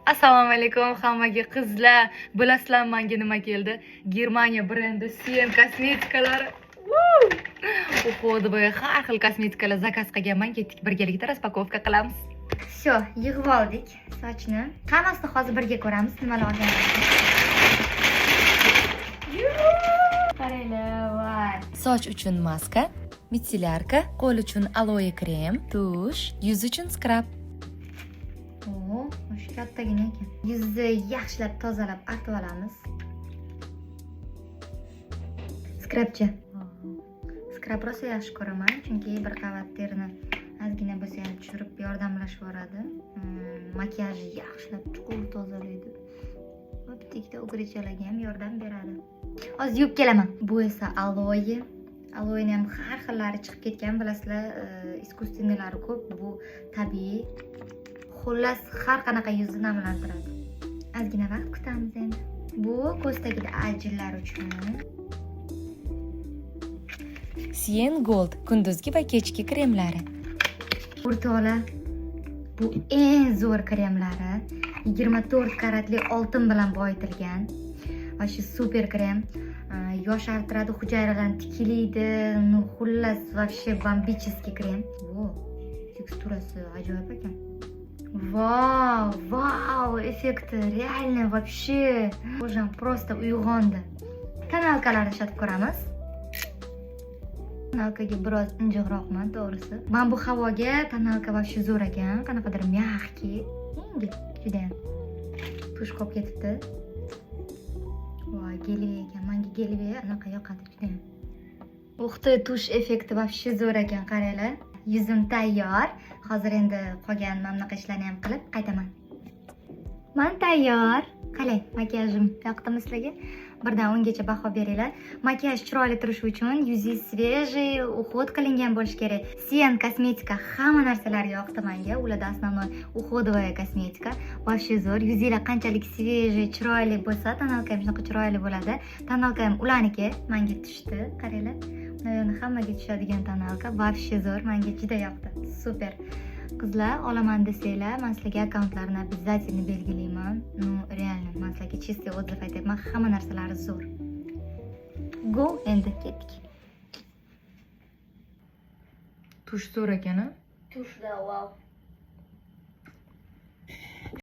Assalomu alaykum hammaga, qizlar. Bilasizlar, menga nima keldi? Germaniya brendi Cien kosmetikalari. Woo! Уходовый har xil kosmetikalar заказ qilganman. Ketdik, birgalikda распаковка qilamiz. Все, yig'ib oldik sochni. Hammasini hozir birga ko'ramiz, nimalar olganimizni. Qaranglar, voy. Soch uchun maska, мицеллярка, qo'l uchun aloe krem, тушь, yuz uchun скраб. O, shu kattagina ekan. Yuzni yaxshilab tozalab artib olamiz. Скраб chi. Скраб rosa yaxshi ko'raman, chunki bir qavat terini ozgina bo'lsa ham tushirib yordamlashib yuboradi. Makiyajni yaxshilab chuqur tozalaydi. Va bitta ikkita угри chalarga ham yordam beradi. Hozir yuvib kelaman. Bu esa aloe. Aloeni ham har xillari chiqib ketgan, bilasizlar, искусственный lari ko'p, bu tabiiy. Xullas, har qanaqa yuzni namlantiradi. Ozgina vaqt kutamiz endi. Bu ko'z tagida ajinlar uchun. Cien Gold kunduzgi va kechki kremlari. O'rtoqlar, bu eng zo'r kremlari. 24 karatli oltin bilan boyitilgan. Va shu super krem yoshartiradi, hujayralarni tiklaydi. Ну, xullas, вообще бомбический krem. Во, teksturasi ajoyib ekan. Vau, vau, effekti реально вообще. Кожа m просто uyg'ondi. Тоналка larni ishlatib ko'ramiz. Тоналка ga biroz injiqroqman, to'g'risi. Mana bu havoga тоналка вообще zo'r ekan, qanaqadir мягкий, yengil judayam. Тушь qolib ketibdi. Voy, гелевый ekan. Menga гелевый anaqa yoqadi judayam. Ух ты, тушь effekti вообще zo'r ekan, qaranglar. Yuzim tayyor. Hozir endi qolgan mana bunaqa ishlarni ham qilib qaytaman. Man tayyor. Qalay, makiyajim yoqdimi sizlarga? Birdan 10 gacha baho beringlar. Makiyaj chiroyli turishi uchun yuzingiz свежий, уход qilingan bo'lishi kerak. Cien kosmetika hamma narsalari yoqdi menga. Ularda основной уходовая kosmetika. Вообще zo'r. Yuzinglar qanchalik свежий, chiroyli bo'lsa, тоналка ham shunaqa chiroyli bo'ladi. Тоналка ham ularniki, menga tushdi. Qaranglar. Наверное, hammaga tushadigan тоналка. Вообще zo'r, menga juda yoqdi. Супер. Qizlar, olaman desanglar, man sizlarga akkauntlarini обязательно belgilayman. Ну, реально, man sizlarga чистый отзыв aytyapman. Hamma narsalari zo'r. Go, endi ketdik. Тушь zo'r ekan, a? Тушь da, vau.